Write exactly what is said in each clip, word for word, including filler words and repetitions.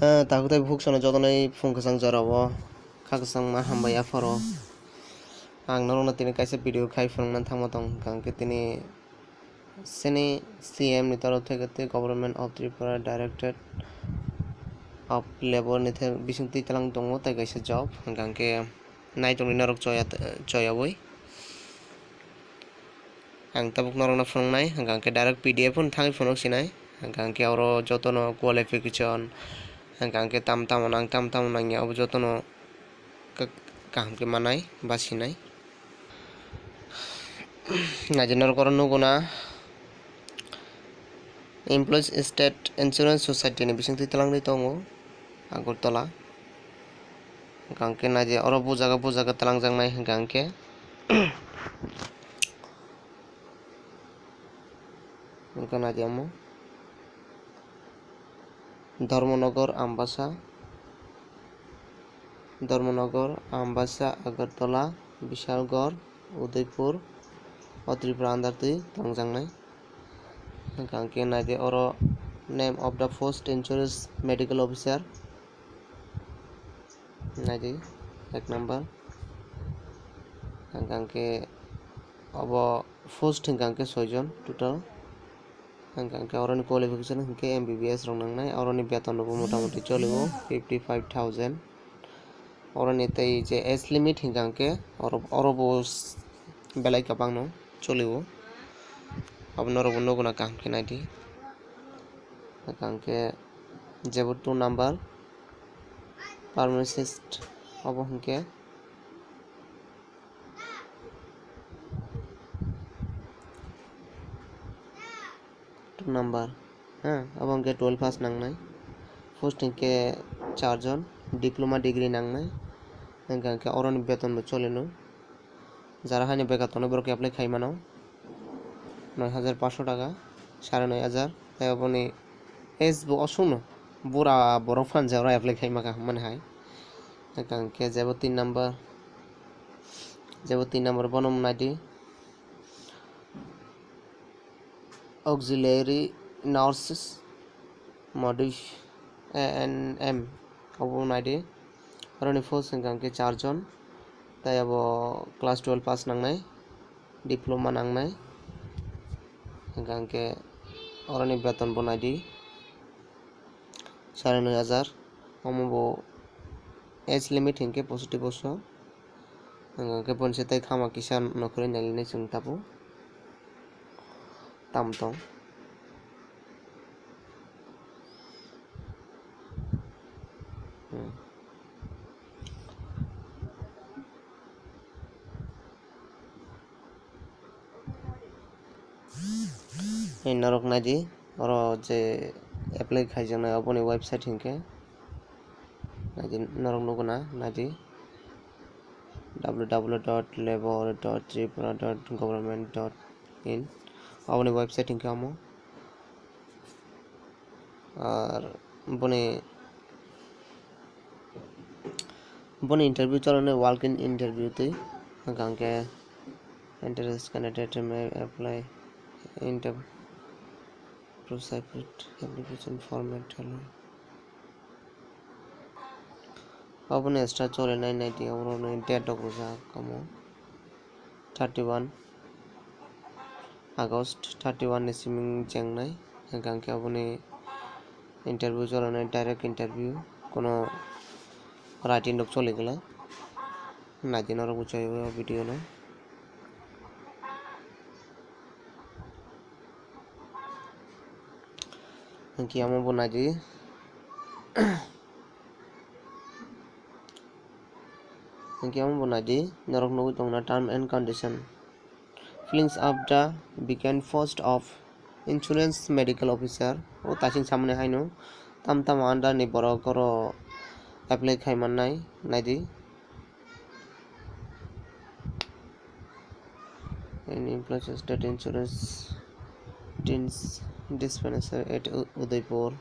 Ah, takhuk tei bukhuk sono jotono phung kwchang jorao kha kwchangma hambai apharo. Ang norokno tini kaisa video khai phunukna thangma tong hwnkha hwnkhe tini chini C M ni torof theke tei Government of Tripura Directorate of Labour ni thek bising twi tlang tongo tei kaisa job hwnkha hwnkhe naitongni norok choya choyawi. Ang tabuk norokno phunuknai, hwnkha hwnkhe direct P D F phano thangwi phunuk sinai, hwnkha hwnkhe oro jotono qualification, hwnkha hwnkhe tam tamo nang, tam tamo nangya, abo jotono ka-, kaham khe manai, basinai. Naidi norok oro nugo na, Employees State Insurance Society ni bising twi twlangwi tongo, Agartala. Hwnkha hwnkhe naidi oro bujago, bujago twlangjaknai hwnkha hwnkhe. Hwnkhe naidi omo Dharmanagar, Ambasa, Dharmanagar, Ambasa, Agartala, Bishalgarh, Udaipur, o Tripura under twi twlangjaknai. Hwnkha hwnkhe naidi oro name of the post insurance medical officer. Naidi ek number. Hwnkha hwnkhe obo post hwnkha hwnkhe soijon total. Hwnkha hwnkhe oroni qualification hwnkhe M B B S rok nangnai, oroni beton rokbo motamoti cholio fifty five thousand. Oroni tei je age limit hwnkha hwnkhe oro, orobo s-, belai kwbangno cholio. Abo norokbo nugo na kaham khe naidi. Hwnkha hwnkhe jebo two number pharmacist obo hwnkhe two number, ha, abo hwnkhe twelve pass nangnai. Post hwnkhe charjon, diploma degree nangnai. Hwnkha hwnkhe oroni betonbo cholino. Jara haino bekar tongnai borok apply khai mano. Noi hajar pansho taka, sare noi hajar. Tei oboni age bo osukno bura borok phano je oro apply khai maka hinmani hai. Hwnkha hwnkhe jebo tin number, jebo tin number bono naidi. Auxiliary nurses, modif-, A N M, obo naidi. Oroni post hwnkha hwnkhe charjon. Tei abo class twelve pass nangnai, diploma nangnai. Hwnkha hwnkhe oroni beton bo naidi sare noi hajar. Omo bo age limit hwnkhe poisotti bosor. Hwnkha hwnkhe bonsi tei khama kisa nokhorwi nailainai chwng tabuk. Tam tong. Hmm. Hei norok naidi, oro je apply khaijaknai oboni website hinkhe naidi norok nukuna naidi W W W dot labour dot tripura dot government dot in, oboni website hinkhe omo. Ar boni, boni interview chalani walk-in interview twi, hwnkha hwnkhe interest candidate may apply in the separate application format alone. Aboni start cholinai naidi, oboroni date rok rijak omo thirty one August, thirty one ni simi chengnai, hwnkha hwnkhe aboni interview cholinai, direct interview, kono writing rok choli glak, naidi norok bo chai o video no. Hwnkhe omo bo naidi. Hwnkhe omo bo naidi, norok nugwi tongna term and condition. Filling up the vacant post of insurance medical officer. O taising samani haino tam tamo under ni borok oro apply khai mannai, naidi. Any employees that insurance dis-, dispensary at U-, Udaipur,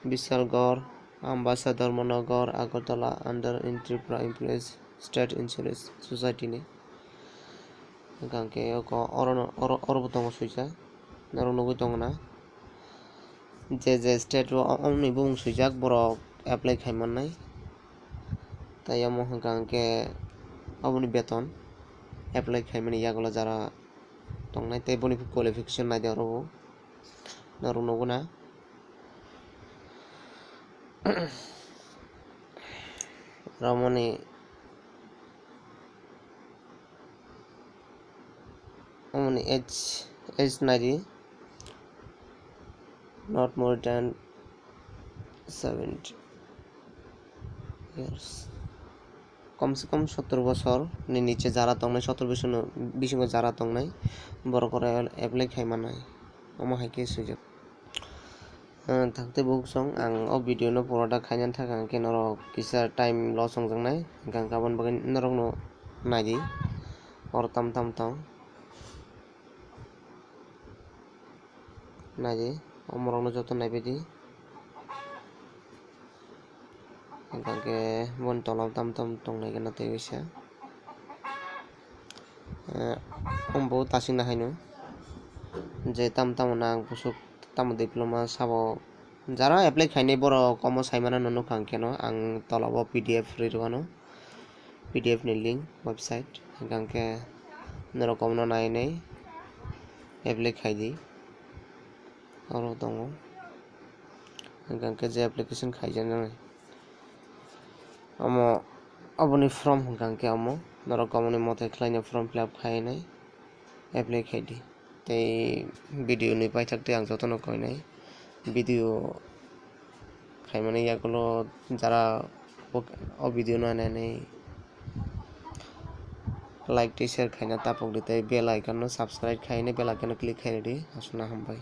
Bishalgarh, Ambasa, Dharmanagar, Agartala under in Tripura Employees State Insurance Society ni. Hwnkha hwnkhe oko orono, oro, orobo tongo suisa, norok nugwi tongo na. je je state o omoni bumung swijak borok apply khai mannai. Tai omo hwnkha hwnkhe oboni beton apply khaimani yagulo jara tongnai tei boni qualification naidi oro o norok nuguna. Romoni omoni age, age naidi not more than seventy years. Kom se kom sottor bosor ni niche jara tongnai, sottor bosor ni bisingo jara tongnai borok oro apply khai mannai. Omo hai khe swijak. Thakte buksong ang o video no pura da khaina thaka hwnkhe norok kisa time loss wngjaknai, hwnkhe ang aboni bagwi norokno naidi oro tam tam tong. Naidi, omorokno joto naibaidi. Hwnkhe boni tola o tam tam tongnai gana tei waisa. Ang bo tasingna haino je tam tamo nang kusuk tamo diploma sabo jara apply khainai borok omo saimano nukha hwnkhe no ang tola o P D F rwi rwano. P D F ni link website, hwnkhe norok omono nainai apply khaidi. Oro tongo, hwnkhe je application khaijaknai omo, oboni form hwnkhe omo norok omo ni mote khlaino form fill up khainai apply khaidi. Tei video ni paithak tei ang jotono koinai video khaimani yagulo jara o video no nainai like tei share khaina tapok di tei bell icon no subscribe khainai bell icon no click khairidi. Aswkno hambai.